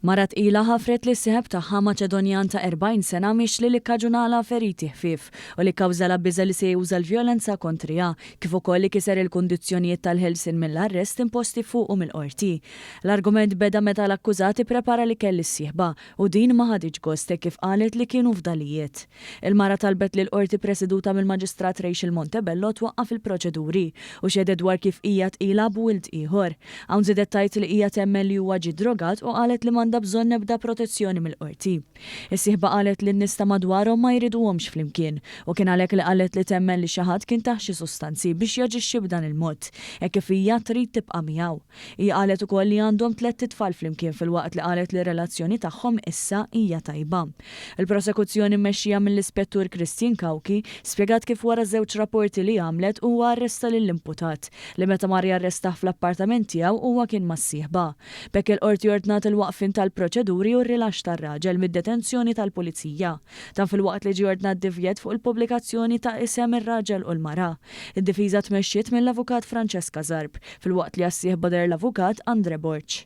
Mara tqila ħafret lis-sieħeb tagħha Maċedonjan ta' 40 sena mixli li kkaġunalha feriti ħfief u li kkawżalha biża' li se juża l-vjolenza kontriha, kif ukoll li kiser il-kundizzjonijiet tal-ħelsien mill-arrest imposti fuqu mill-Qorti. L-argument beda meta l-akkużat ipprepara l-ikel lis-sieħba u din ma ħaditx gost hekk kif qalet li kienu fdalijiet. Il-mara talbet lill-Qorti preseduta mill-Maġistrat Rachel Montebello twaqqaf il-proċeduri u xehdet dwar kif hija tqila b'wild ieħor. Hawn żiedet tgħid li hija temmen li huwa ġie drogat u qalet li m'għandha bżonn ebda protezzjoni mill-Qorti. Is-sieħba qalet li n-nies ta' madwarhom ma jriduhomx flimkien u kien għalhekk li qalet li temmen li xi ħadd kien tah xi sustanzi biex jaġixxi b'dan il-mod, hekk kif hija trid tibqa' miegħu. Hija qalet ukoll li għandhom tlett itfal flimkien filwaqt li qalet li r-relazzjoni tagħhom issa hija tajba. Il-prosekuzzjoni mmexxija mill-Ispettur Christian Cauchi spjegat kif wara żewġ rapporti li għamlet huwa arresta lill-imputat, li meta mar jarrestah fl-appartament tiegħu huwa kien mas-sieħba. B'hekk il-Qorti ordnat il-waqfien tal-proċeduri u r-rilaxx tar-raġel mid-detenzjoni tal-Pulizija. Dan filwaqt li ġie ordnat divjett fuq il-pubblikazzjoni ta' isem ir-raġel u l-mara. Id-difiża tmexxiet mill-Avukat Francesca Zarb, filwaqt li għas-sieħba deher l-Avukat Andre Borg.